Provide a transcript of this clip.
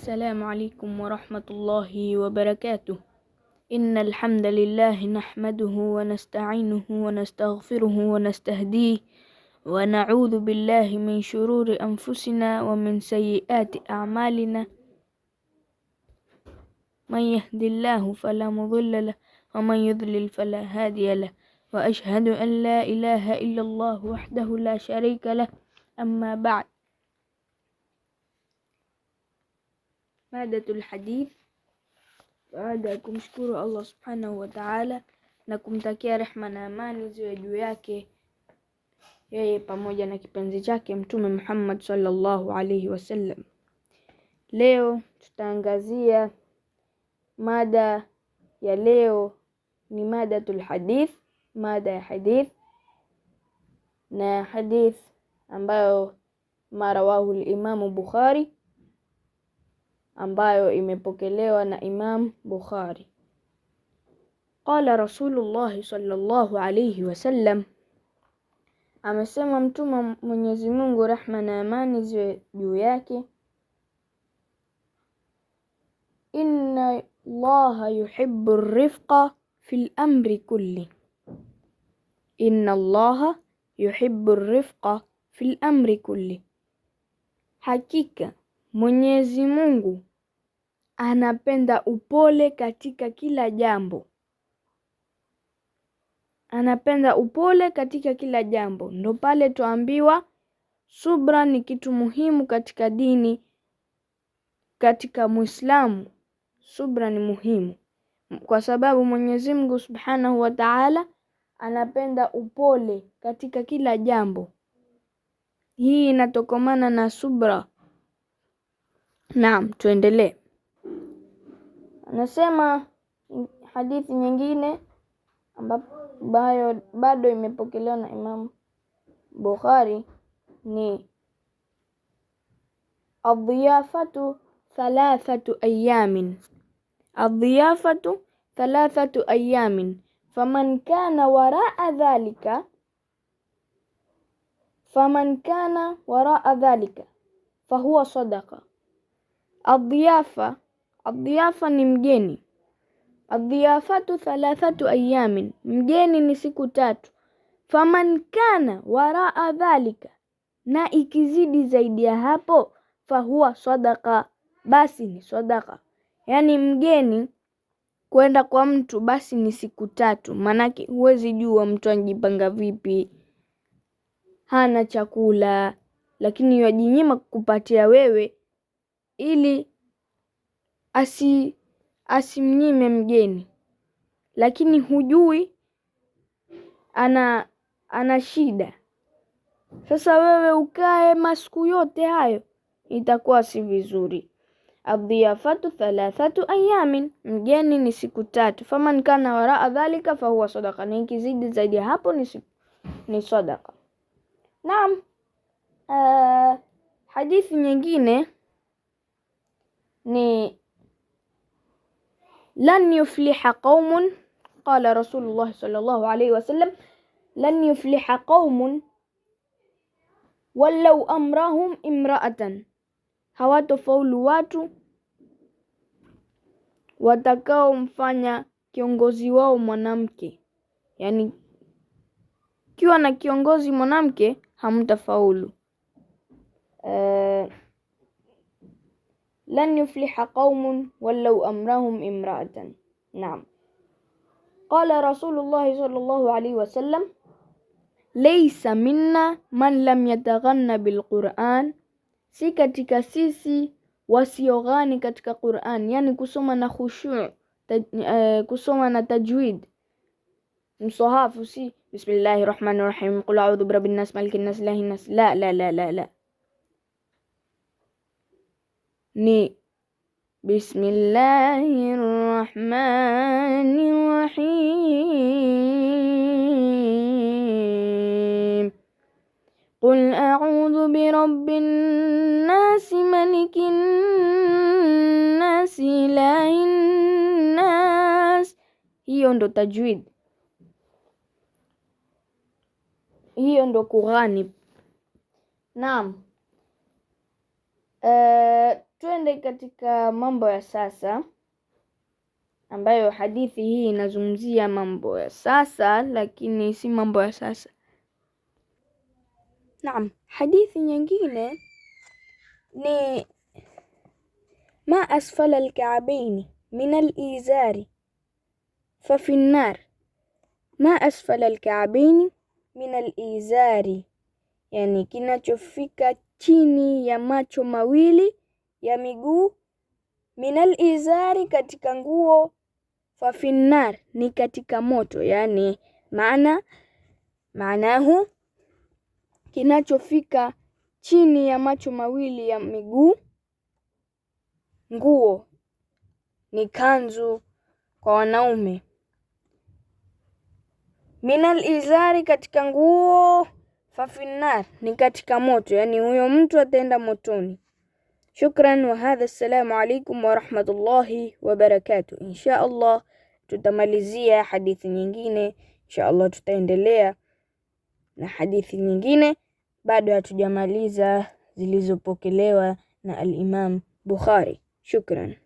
السلام عليكم ورحمة الله وبركاته. إن الحمد لله نحمده ونستعينه ونستغفره ونستهديه ونعوذ بالله من شرور أنفسنا ومن سيئات أعمالنا، من يهد الله فلا مضل له ومن يضلل فلا هادي له، وأشهد أن لا إله إلا الله وحده لا شريك له. أما بعد، Madatul hadith. Baada ya kumshukuru Allah subhanahu wa ta'ala na kumtakia rehma na amani ziwe juu yake yeye pamoja na kipenzi chake Mtume Muhammad sallallahu alaihi wasallam, leo tutaangazia mada ya leo ni madatul hadith, mada ya hadith, na hadith ambayo marawahu al-Imamu Bukhari, ambayo imepokelewa na Imam Bukhari. Qala Rasulullah sallallahu alayhi wasallam, amesema Mtume Mwenyezi Mungu rehma na amani ziwe juu yake, inna Allaha yuhibbu rifqa fil amri kulli, inna Allaha yuhibbu rifqa fil amri kulli, hakika Mwenyezi Mungu anapenda upole katika kila jambo. Anapenda upole katika kila jambo. Ndo pale tuambiwa subra ni kitu muhimu katika dini, katika Muislamu subra ni muhimu, kwa sababu Mwenyezi Mungu Subhanahu wa Ta'ala anapenda upole katika kila jambo. Hii inatokomana na subra. Naam, tuendelee. Anasema hadithi nyingine ambayo bado imepokelewa na Imam Bukhari ni adhiyafatu thalathatu ayamin, adhiyafatu thalathatu ayamin faman kana waraa dhalika, faman kana waraa dhalika fahuwa sadaqa. Adhiyafa, adhiyafa ni mgeni. Adhiyafatu thalathatu ayamin, mgeni ni siku tatu. Faman kana waraa dhalika, na ikizidi zaidi ya hapo, fahuwa sadaqa, basi ni sadaqa. Yaani mgeni kwenda kwa mtu basi ni siku tatu, maanake huwezi jua mtu anajipanga vipi, hana chakula, lakini yajinyima kukupatia wewe ili asimnyime mgeni, lakini hujui ana shida. Sasa wewe ukae masiku yote hayo, itakuwa si vizuri. Adhiyafatu thalathatu ayamin, mgeni ni siku tatu. Faman kana waraa dhalika fahuwa sadaqa, na ikizidi zaidi ya hapo ni sadaqa. Naam. Hadithi nyingine ni lan yufliha qaumun, qala Rasulullah sallallahu alayhi wasallam, lan yufliha qaumun walau amrahum imra'atan, hawatofaulu watu watakaomfanya kiongozi wao mwanamke. Yani kiwa na kiongozi mwanamke hamtafaulu. Lan yufliha qaumun walau amrahum imra'atan. Naam. Qala Rasulullah sallallahu alayhi wasallam, laysa minna man lam yataghanna bilquran, si katika sisi wasioghani katika Quran, yani kusoma na khushu, kusoma na tajwid msahafu, si bismillahir rahmanir rahim qul a'udhu birabbin nas malikin nas ilahin nas, la la la la la, ni bismillahir rahmanir rahim qul a'udhu birabbin nas malikin nas ilahin nas. Hiyo ndo tajwid, hiyo ndo Qurani. Naam. Twende katika mambo ya sasa, ambayo hadithi hii inazungumzia mambo ya sasa, lakini si mambo ya sasa. Naam, hadithi nyingine ni ma asfala alkaabaini min alizari fa fi nnar. Ma asfala alkaabaini min alizari, yani kinachofika chini ya macho mawili ya miguu, min alizari, katika nguo, fa fi nnar, ni katika moto. Yani maana maanahu kinachofika chini ya macho mawili ya miguu, nguo ni kanzu kwa wanaume. Minal izari, katika nguo, fafinnar, ni katika moto, yani huyo mtu ataenda motoni. Shukran wa hadha, assalamu alaikum warahmatullahi wabarakatuh. Insha Allah tutamalizia hadithi nyingine, insha Allah tutaendelea na hadithi nyingine, bado hatujamaliza zilizopokelewa na al-Imam Bukhari. Shukran.